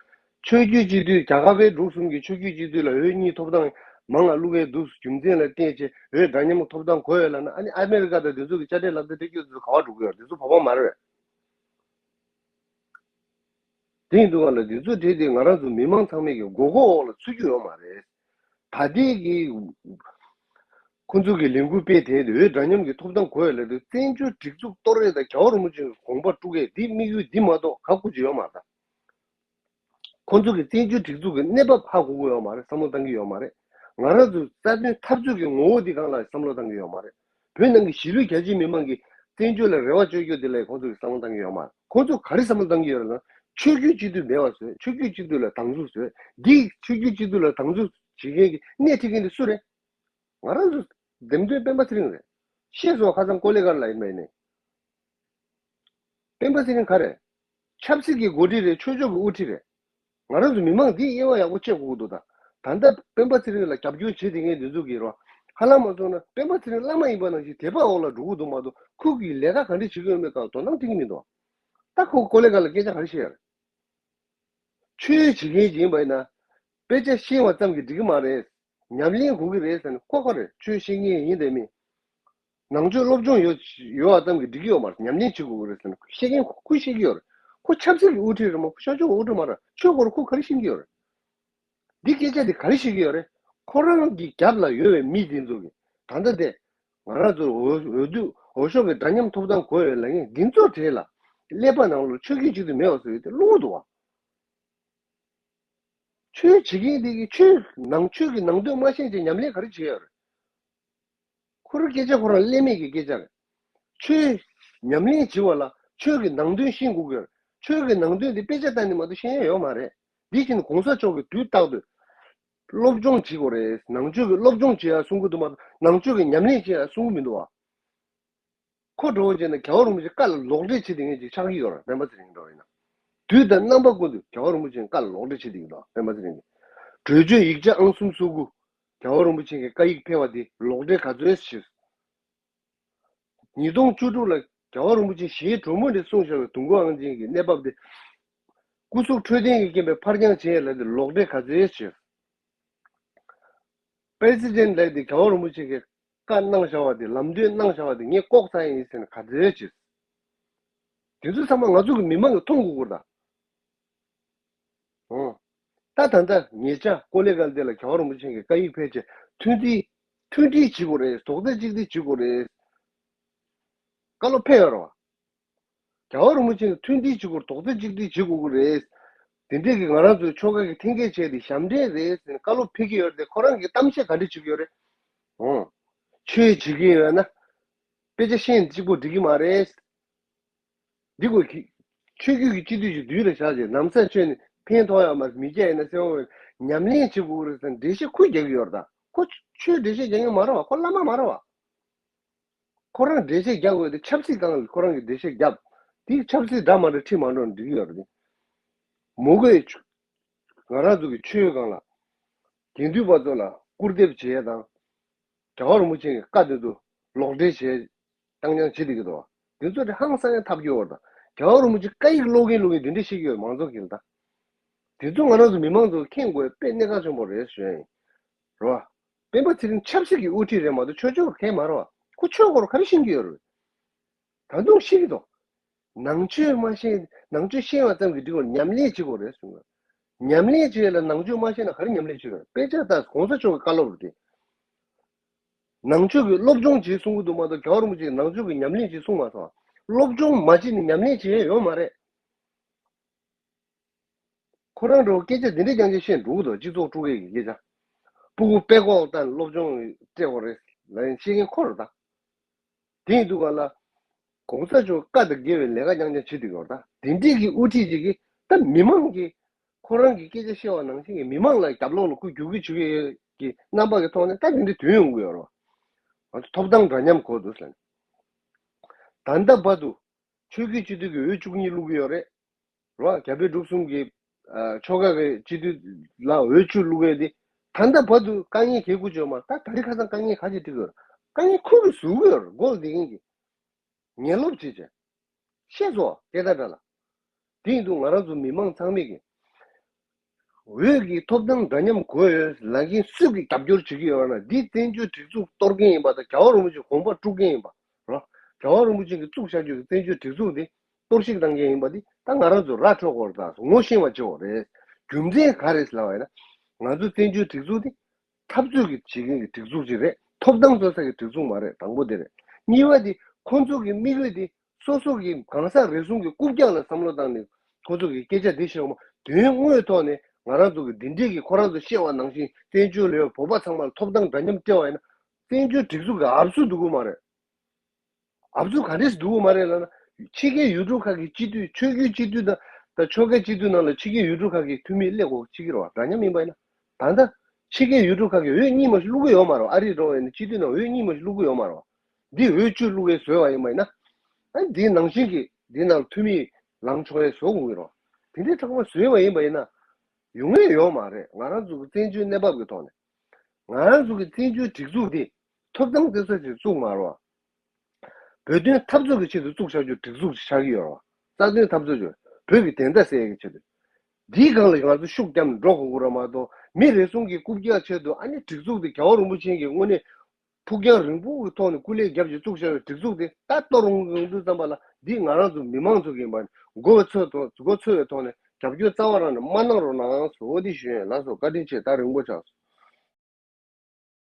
ཆོས་བརྒྱུད་སྤྱི་འཐུས་རྒྱ་གར་བལ་འབྲུག་གསུམ་གྱི་ཆོས་བརྒྱུད་སྤྱི་འཐུས་ལ་འོས་གཉིས་ཐོབ་ཐང་མང་ང་བླུག་གི་འདུག་རྒྱུ་མཚན་ལ་བརྟེན་བྱས་འོས་འདྲ་མཉམ་གྱི་ཐོབ་ཐང་དགོས་ཡོད་ལབ་ན་ཨ་ནི་ཨ་མེ་རི་ཀ་དང་དེ་ཚོ་གི་དཔྱ་ཁྲལ་ལབ་དེ་སྤྲད་རྒྱུ་དེ་ཚོ་ག་པར་འགྲོ་གི་ཡོད་རེད། དེ་ཚོ་བབ་པ་མ་རེད་པས། དེ་ཡིན་དུས་ང་ལ་དེ་ཚོ་བྲིས་ཏེ་ང་རང་ཚོ་མི་མང་ཚང་མས་ཀྱི་མགོ་སྐོར་འོག་ལ་ཚུད་རྒྱུ་ཡོད་མ་རེད། ད་ལྟའི་གི་ཁོང་ཚོ་གི་ལས་འགུལ་སྤེལ་དེ་འོས་འདྲ་མཉམ་གྱི་ཐོབ་ཐང་དགོས་ཡོད་ལབ་དུས་བཙན་བྱོལ་སྒྲིག་འཛུགས་གཏོར་ཡས་དང་རྒྱལ་བ་རིན་པོ་ཆེའི་དགོངས་པ་དཀྲུག་ཡས་འདི་དམིགས་ཡུལ་འདི་མ་གཏོགས་ག་གུ་ཅི་ཡོད་མ་རེད། ཁོང་ཚོ་གི་བཙན་བྱོལ་སྒྲིག་འཛུགས་ཀྱི་གནས་བབ་ཧ་གོ་གི་ཡོད་མ་རེད། བསམ་བློ་བཏང་གི་ཡོད་མ་རེད། ང་རང་ཚོའི་རྩ་དོན་འཐབ་རྩོད་ཀྱི་ངོ་བོ་འདི་སྒང་ལ་བསམ་བློ་བཏང་གི་ཡོད་མ་རེད། བོད་ནང་གི་གཞིས་ལུས་རྒྱ་ཆེའི་མི་མང་གིས་བཙན་བྱོལ་ལ་རེ་བ་བཅོལ་རྒྱུ་དེ་ལ་ཁོང་ཚོ་གིས་བསམ་བློ་བཏང་གི་ཡོད་མ་རེད། ཁོང་ཚོ་ག་རེ་བསམ་བློ་བཏང་གི་ཡོད་རེད་ན། ཆོས་བརྒྱུད་སྤྱི་འཐུས་མེད་པ་བཟོས། ཆོས་བརྒྱུད་སྤྱི་འཐུས་ལ་སྡང་ཟུག་བཟོས། འདི་ཆོས་བརྒྱུད་སྤྱི་འཐུས་ལ་སྡང་ཟུག་བྱེད་མཁན་གྱི་སྣེ་ཁྲིད་མཁན་དེ་སུ་རེད། ང་རང་ཚོ་འདེམས་ཐོན་སྤེན་པ་ཚེ་རིང་རེད། ཤེས་སོང་། ཁ་སང་ཀོ་ལེ་གར་ལ་ཡིན་པ་ཡིན་ནའི། སྤེན་པ་ཚེ་རིང་ག་རེ། ཆབ་སྲིད་ཀྱི་འགོ་ཁྲིད་རེད། ཆོས་ཕྱོགས་ཀྱི་དབུ་ཁྲིད་རེད། ང་རང་ཚོ་མི་མང་འདི་དབྱེ་བ་ཡག་པོ་ཕྱེ་དགོས་ཀྱི་འདུག་ད་ད་ལྟ་སྤེན་པ་ཚེ་རིང་ལ་རྒྱབ་སྐྱོར་བྱེད་བསྡད་མཁན་འདི་ཚོ་གིས་རོ། ཧ་ལམ་མ་སོང་ན་སྤེན་པ་ཚེ་རིང་བླ་མ་ཡིན་པ་ནང་བཞིན་དད་པ་འོག་ལ་འགྲོ་གི་འདུག་མ་གཏོགས་ཁོ་གིས་ལས་ཀ་ག་འདྲ་བྱེད་ཀྱི་ཡོད་མེད་སྐོར་དོ་སྣང་སྤྲད་ཀྱི་མི་འདུག་ད་ཁོ་ཀོ་ལེ་གར་ལ་སྐད་ཆ་ག་རེ་བཤད་ཡོད་རེད། ཆོས་བྱེད་མཁན་ཅིག་ཡིན་པ་ཡིན་ན། དཔེ་ཆ་ཤེས་པ་ཙམ་གྱིས་འགྲིག་གི་མ་རེད། ཉམས་ལེན་དགོས་ཀྱི་རེད་ཟེར་ནས་ཁོ་ཁོ་རེད། ཆོས་ཤེས་མཁན་ཡིན་དེ་མིན། ནང་ཆོས་སློབ་སྦྱོང་ཡོད་ཡོད་པ་ཙམ་གྱིས་འགྲིག་གི་ཡོད་མ་རེད། ཉམས་ལེན་བྱེད་དགོས་ཀྱི་རེད་ཟེར་ནས་ཤེས་མཁན་ཁོ་ཁོས་ཤེས་ཀྱི་ཡོད་རེད། ཁོ་ཆབ་སྲིད་ཀྱི་དབུ་ཁྲིད་རེད་མ། ཁོ་ཤར་ཕྱོགས་ཀྱི་དབུ་ཁྲིད་མ་རེད། ཆོས་སྐོར་ཁོ་ག་རེ་ཤེས་ཀྱི་ཡོད་རེད། འདི་སྐད་ཆ་འདི་ག་རེ་བཤད་ཀྱི་ཡོད་རེད། ཁོ་རང་གི་རྒྱབ་ལ་ཡོད་པའི་མི་དེ་ཚོ་གིས་ད་ལྟ་དེ་ང་རང་ཚོར་འོས་འོས་བསྡུ་འོས་ཤོག་གི་འདྲ་མཉམ་ཐོབ་ཐང་དགོས་ཡོད་ལབ་མཁན་འདི་ཚོ་གྲས་ལ་ཀླད་པ་ནང་ལ་ཆོས་བརྒྱུད་གཅིག་ཏུ་མེད་པ་བཟོ་ཡོད་དེ་བླུན་པོ་འདུག་བ། ཆོས་བྱེད་མཁན་འདི་གིས་ཆོས་ནང་ཆོས་ཀྱི་ནང་དོན་མ་ཤེས་ཅིག་ཉམས་ལེན་ག་རེ་བྱེད་ཡོད་རེད། ཁོ་རང་སྐད་ཆ་ཁོ་རང་ཀླད་མེད་ཀྱི་སྐད་ཆ་རེད། ཆོས་ཉམས་ལེན་བྱེད་པ་ལ་ཆོས་ཀྱི་ནང་དོན་ཤེས་དགོས་ཀྱི་རེད། ཆོས་ཀྱི་ནང་དོན་དེ་དཔེ་ཆ་ལྟ་ནས་མ་གཏོགས་ཤེས་ཡ་ཡོད་མ་རེད། འདི་བཞིན་གོང་ས་མཆོག་གིས་དུས་རྟག་ཏུ་སློབ་སྦྱོང་བྱེད་དགོས་རེད། ནང་ཆོས་ཀྱི་སློབ་སྦྱོང་བྱེད་ཡ་གསུང་གི་འདུག་མ་གཏོགས་ནང་ཆོས་ཀྱི་ཉམས་ལེན་བྱེད་ཡ་གསུང་གི་མི་འདུག་བ། ཁོ་འགྲོ་བ་བྱས་ན་རྒྱལ་བ་རིན་པོ་ཆེ་བཀའ་ལ་ལོག་འགྲེལ་བྱེད་བསྡད་མཁན་ཅིག་ཆགས་ཀྱི་ཡོད་རེད། སྤེན་པ་ཚེ་རིང་འགྲོ་བ་ཡིན་ན། དུས་དང་རྣམ་པ་ཀུན་ཏུ་རྒྱལ་བ་རིན་པོ་ཆེའི་བཀའ་ལ་ལོག་འགྲེལ་བྱེད་བསྡད་ཀྱི་འདུག་སྤེན་པ་ཚེ་རིང་གིས། གྲོས་ཆོད་ཡིག་ཆ་ཨང་གསུམ་སོ་དགུ། རྒྱལ་བ་རིན་པོ་ཆེ་གི་བཀའ་ཡིག་ཕེབས་པ་དེ་ལོག་འགྲེལ་ག་ཚོད་བྱས། ཉིས་སྟོང་བཅུ་དྲུག་ལ་རྒྱལ་བ་རིན་པོ་ཆེ་ཞལ་དྲོན་མོ་ནས་གསུངས་བཞག་པའི་དུང་དཀར་དབང་ཆེན་གྱི་གནས་བབ་དེ། སྐུ་གཟུགས་འཕྲོད་བསྟེན་གྱི་རྐྱེན་པས་ཕར་འགྱངས་བྱས་ལབ་དེ་ལོག་འགྲེལ་ག་ཚོད་བྱས། པེ་སི་ཌེན་ལབ་དེ་རྒྱལ་བ་རིན་པོ་ཆེ་གིས་བཀའ་གནང་བཞག་པ་དེ། ལམ་སྟོན་གནང་བཞག་པ་དེ་ངས་ལྐོག་ཟ་ཡིན་ཟེར་ནས་ག་ཚོད་བྱས། དེ་ཚོ་ཚང་མ་ང་ཚོ་གི་མི་མང་གིས་མཐོང་དགོས་ཀྱི་རེད་ད། ཨོ། ད་ད་ལྟ་ཉེ་ཆར་ཀོ་ལེ་གལ་ཏེ་ལ་རྒྱལ་བ་རིན་པོ་ཆེ་གི་བཀའ་ཡིག་ཕེབས་རྗེས་མཐུན་སྒྲིལ་མཐུན་སྒྲིལ་བྱེད་དགོས་རེད། རྡོག་རྩ་གཅིག་སྒྲིལ་བྱེད་དགོས་རེད། བཀའ་སློབ་ཕེབས་ཡོད་རེད་བ། རྒྱལ་བ་རིན་པོ་ཆེ་ནས་མཐུན་སྒྲིལ་བྱེད་དགོས། རྡོག་རྩ་གཅིག་སྒྲིལ་བྱེད་དགོས་ཀྱི་རེད། དེ་འདྲས་ཀྱི་ང་རང་ཚོའི་ཆོལ་ཁ་གི་འཐེན་འཁྱེར་བྱས་ཏེ་ཞབས་འདྲེན་རེད་ཟེར་ནས་བཀའ་སློབ་ཕེབས་ཀྱི་ཡོད་རེད་དེ། ཁོ་རང་གིས་གཏམ་བཤད་ག་འདྲས་བྱེད་ཀྱི་ཡོད་རེད། འོང་། ཆོས་བྱེད་ཀྱི་ཡོད་ན་དཔེ་ཆ་ཤེས་ནས་གཅིག་པོ་འགྲིག་གི་མ་རེད། འདི་གོ་གི། ཆོས་བརྒྱུད་ཀྱི་སྤྱི་འཐུས་ཀྱི་དུས་ལ་བཞག་རྗེས་ལམ་སང་ཆོས་ནི་ཕན་ཐོགས་ཡོད་མ་རེད། མི་སྐྱ་ཡིན་ན་སེམས་འོང་ཉམས་ལེན་བྱེད་དགོས་རེད་ཟེར་འགྲེལ་བཤད་ཁུལ་རྒྱག་གི་ཡོད་རེད་ད། ཁོ་ཆོས་འགྲེལ་བཤད་རྒྱག་མཁན་མ་རེད་བ། ཁོ་བླ་མ་མ་རེད་བ། ཁོ་རང་འགྲེལ་བཤད་རྒྱག་དགོས་དེ་ཆབ་སྲིད་སྒང་ལ་ཁོ་རང་གིས་འགྲེལ་བཤད་རྒྱབ། དེ་ཆབ་སྲིད་འདྲ་མ་འདྲ་ཁྲིད་མ་འགྲོ་ན་འགྲིག་གི་ཡོད་རེད། མུ་གེ་ང་རང་ཚོ་གི་ཆོས་སྒང་ལ་དགེ་འདུན་པ་ཚོ་ལ་སྐུར་འདེབས་བྱེད་ཡས་དང་། རྒྱལ་བ་རིན་པོ་ཆེ་གི་བཀའ་དེ་ཚོ་ལོག་འགྲེལ་བྱེད་བཏང་རྐྱང་བྱེད་བསྡད་ཀྱི་འདུག་བ། དེ་ཚོ་དེ་ཧང་སང་ཡང་ཐབས་སྐྱོ་བར་དང་། རྒྱལ་བ་རིན་པོ་ཆེ་བཀའ་ཡིག་ཀློག་གིན་ཀློག་གིན་དེ་འདྲ་བཤད་ཀྱི་ཡོད་མང་ཚོགས་ཀྱི་ལ་ད། དེ་ཚོ་ང་རང་ཚོ་མི་མང་ཚོ་མཁྱེན་དགོས་པའི་གནད་འགག་ཆེན་པོ་རེད་ཞུ་ཡ་ཡིན། རེད་བ། སྤེན་པ་ཚེ་རིང་ཆབ་སྲིད་ཀྱི་དབུ་ཁྲིད་རེད་མ་གཏོགས་ཆོས་ཕྱོགས་མཁན་མ་རེད་བ། ཁོ་ཆོས་སྐོར་ག་རེ་ཤེས་ཀྱི་ཡོད་རེད། ད་དུང་ཤེས་ཀྱི་འདུག་ནང་ཆོས་མ་ཤེས། ནང་ཆོས་ཤེས་པ་ཙམ་གྱིས་འགྲིག་གི་མ་རེད། ཉམས་ལེན་བྱེད་དགོས་རེད་གསུངས། ཉམས་ལེན་བྱེད་ཡ་ལ་ནང་ཆོས་མ་ཤེས་ན་ག་རེ་ཉམས་ལེན་བྱེད་དགོས་རེད། དཔེ་ཆ་ལྟ། གོང་ས་མཆོག་གི་བཀའ་སློབ་རེད་དེ། ནང་ཆོས་ཀྱི་སློབ་སྦྱོང་བྱེད་གསུང་གི་འདུག་མ་གཏོགས་རྒྱལ་བ་རིན་པོ་ཆེས་ནང་ཆོས་ཀྱི་ཉམས་ལེན་བྱེད་གསུང་མ་སོང་། སློབ་སྦྱོང་མ་བྱས་ནས་ཉམས་ལེན་བྱེད་ཡ་ཡོད་མ་རེད། ཁོ་རང་འདྲ་བོ་སྐད་ཆ་འདི་འདྲས་རྐྱང་རྐྱང་བཤད་འགྲོ་གི་འདུག་སྤྱི་ཚོགས་དཀྲུག་མཁན་གྱི་སྐད་ཆ། སྤུ་གུ་དཔེ་ཁོག་བལྟས་ནས་སློབ་སྦྱོང་སྤྲད་དགོས་རེད་ལབ་ཡིན་བཤད་མཁན་ཁོ་རེད་ད། དེ་ཡིན་དུས་ག་ལ། གོང་ས་མཆོག་བཀའ་དང་འགལ་བའི་ལས་ཀ་རྐྱང་རྐྱང་བྱེད་དུས་ག་ལ། ད་དེ་འདྲས་ཀྱི་དབུ་ཁྲིད་ཅིག་གིས་ད་མི་མང་གིས་ཁོ་རང་གི་སྐད་ཆ་བཤད་པ་ནང་བཞིན་གྱི་མི་མང་ལ་རྒྱབ་ལོགས་ལ་ཁོ་རྒྱུག་གི་བྱུག་གི་ཡོད་ཀྱི་རྣམ་པ་གི་ཐོག་ནས་ད་དེ་འདྲས་ཐོན་ཡོང་གི་ཡོད་རེད་བ། ང་ཚོ་ཐོབ་ཐང་འདྲ་མཉམ་དགོས་འདུག་ཟེར་ནས། ད་ལྟ་བར་དུ་ཆོས་བརྒྱུད་སྤྱི་འཐུས་ཀྱི་འོས་བཅུ་གཉིས་བླུག་གི་ཡོད་རེད། རེད་བ། རྒྱ་བལ་འབྲུག་གསུམ་གྱི་ཨ་ཆོལ་ཁ་གི་སྤྱི་འཐུས་ལ་འོས་བཅུ་བླུག་ཡས་དེ། ད་ལྟ་བར་དུ་དཀའ་ངལ་གང་ཡང་འགོས་ཡོད་མ་རེད། ད་ད་རེས་ཁ་སང་དཀའ་ངལ་ག་ཅིག་འཕྲད་ཀྱི་ཡོད་རེད། དཀའ་ངལ་ཁོ་གིས་བཟོ་གི་ཡོད་རེད། མགོ་ལ་བསྡད་མཁན་གྱིས། ངན་སློབ་བྱེད་བྱས། ཤེས་སོང་སྐད་ཆ་འདྲ་ལ། དེ་ཡིན་དུས་ང་རང་ཚོ་མི་མང་ཚང་མས་ཀྱི་འོས་ཀྱི་ཐོབ་ཐང་འདྲ་མཉམ་དགོས་ཡོད་ལབ་མཁན་སུ་གིས་རྒྱབ་སྐྱོར་བྱེད་ཀྱི་ཡོད་ན། འདི་བཙན་བྱོལ་སྒྲིག་འཛུགས་གཏོར་མཁན་ཡིན་པ་དང་། རྒྱལ་བ་རིན་པོ་ཆེའི་དགོངས་པ་དཀྲུག་མཁན་ཡིན་པ། རེད། རྒྱལ་བ་རིན་པོ་ཆེ་གིས་བཙུགས་བཞག་རྒྱུ་གི་བཙན་བྱོལ་སྒྲིག་འཛུགས་འདི་གཏོར་བཤིག་བཏང་མཁན་ཡིན་པ་འདི་ད་ང་རང་ཚོས་ར་འཕྲོད་དགོས་རེད། ད་ངོ་ཤེས་པ་བྱེད་དགོས་རེད། རྒྱུ་མཚན་ག་རེ་ལབ་པ་ཡིན་ན། ང་ཚོ་བཙན་བྱོལ་སྒྲིག་འཛུགས་འདི་འཐབ་རྩོད་ཀྱི་བྱེད་མཁན་གྱི་སྒྲིག་འཛུགས་ཅིག་རེད། ཐོབ་ཐང་རྩོད་ས་ཀྱི་སྒྲིག་འཛུགས་མ་རེད། དང་པོ་དེ་རེད། གཉིས་པ་དེ་ཁོང་ཚོ་གི་དམིགས་ཡུལ་དེ་སོ་སོ་གི་གང་ཟག་རེ་ཟུང་གི་རྐུབ་བཀྱག་ལ་བསམ་བློ་བཏང་ནས་ཁོང་ཚོ་གི་སྐད་ཆ་དེ་བཤད་འོང་། དོན་དངོས་ཐོག་ནས་ང་རང་ཚོ་གི་འདི་འདྲས་ཀྱི་ཁོ་རང་ཚོ་བཤད་པ་ནང་བཞིན་བཙན་བྱོལ་ལ་ཡོད་བོད་པ་ཚང་མ་ལ་ཐོབ་ཐང་འདྲ་མཉམ་སྤྲད་པ་ཡིན་ན། བཙན་བྱོལ་སྒྲིག་འཛུགས་ཀྱི་ཨབ་སུ་འདུག་གི་མ་རེད། ཨབ་སུ་ག་འདྲས་འདུག་གི་མ་རེད་ལབ་ན། ཕྱི་རྒྱལ་ཡུལ་གྲུ་ཁག་གི་སྤྱི་འཐུས། ཆོས་བརྒྱུད་སྤྱི་འཐུས་དང་ད་ཆོལ་ཁའི་སྤྱི་འཐུས་ནང་ལ་ཕྱི་རྒྱལ་ཡུལ་གྲུ་ཁག་གི་འཐུས་མི་སླེབས་དགོས་ཀྱི་རེད་བ། འདྲ་མཉམ་ཡིན་པ་ཡིན་ན། ད་ལྟ་ཕྱི་རྒྱལ་ཡུལ་གྲུ་ཁག་གི་འོས་གཉིས་མ་ཞིག་བླུག་གི་ཡོད་མ་རེད་བ། ཨ་རི་འགྲོ་བ་ཡིན་ན་སྤྱི་འཐུས་ནང་འོས་གཉིས་མ་ཞིག་བླུག་གི་ཡོད་མ་རེད་བ། འདི་འོས་བཅུ་བླུག་གི་བཟོས་པ་ཡིན་པ་ཡིན་ན། ཨ་འདི་ནང་བཞིན་གྱི་འདི་ནང་འཐུས་མི་ལངས་ཆོག་ཡས་བཟོ་དགོས་ཀྱི་རེད་བ། དེ་འདྲའི་དྲག་པོ་བཟོས་པ་ཡིན་པ་ཡིན་ན། ཡོང་ཡས་ཡོད་མ་རེད། ང་རང་ཚོ་གི་བཙན་བྱོལ་གནས་བབ་ཀྱི་ཐོག་ནས། ང་རང་ཚོ་གི་བཙན་བྱོལ་སྒྲིག་འཛུགས་འདི་ཐོབ་ཐང་སྤྲད་ས་ཅིག་བཙུགས་མ་རེད་བ། བོད་དོན་འཐབ་རྩོད་ཀྱི་ཆེད་དུ་བཙུགས་བཞག་རྒྱུ་སྒྲིག་འཛུགས་ཤིག་ཆགས་ཀྱི་ཡོད་རེད་བ། རྩ་དོན་འཐབ་རྩོད་ཀྱི་བོད་ཀྱི་བདེན་མཐའ་གསལ་ཡག་གི་ཆེད་དུ། འདིའི་སྒང་ལ་ང་ཚོ་ཤུགས་བརྒྱབ་ནས་འགྲོ་དགོས་ཀྱི་རེད་མ་གཏོགས། མི་རེ་ཟུང་གི་རྐུབ་བཀྱག་ཆེད་དུ་ཨ་ནི་སྒྲིག་འཛུགས་འདི་རྒྱལ་བ་རིན་པོ་ཆེ་གིས་དངོས་གནས་ཕུགས་རྒྱང་རིང་པོ་གི་ཐོག་ནས་སྐུ་ལས་བརྒྱབ་ཅིག་བཙུགས་བཞག་པའི་སྒྲིག་འཛུགས་འདི་ད་གཏོར་ཡོང་དུས་ཙམ་པ་ལ། འདི་ང་རང་ཚོ་མི་མང་ཚོ་གིས་མ་མགོ་ཚོས་དང་མགོ་ཚོས་པའི་ཐོག་ནས་རྒྱབ་སྐྱོར་རྩ་བ་རང་ནས་མ་གནང་རོགས་གནང་ཟེར། འོ་འདི་ཞུ་ཡིན། ལགས་སོ། བཀའ་དྲིན་ཆེ། ད་རིང་པོ་ཆགས་སོང་།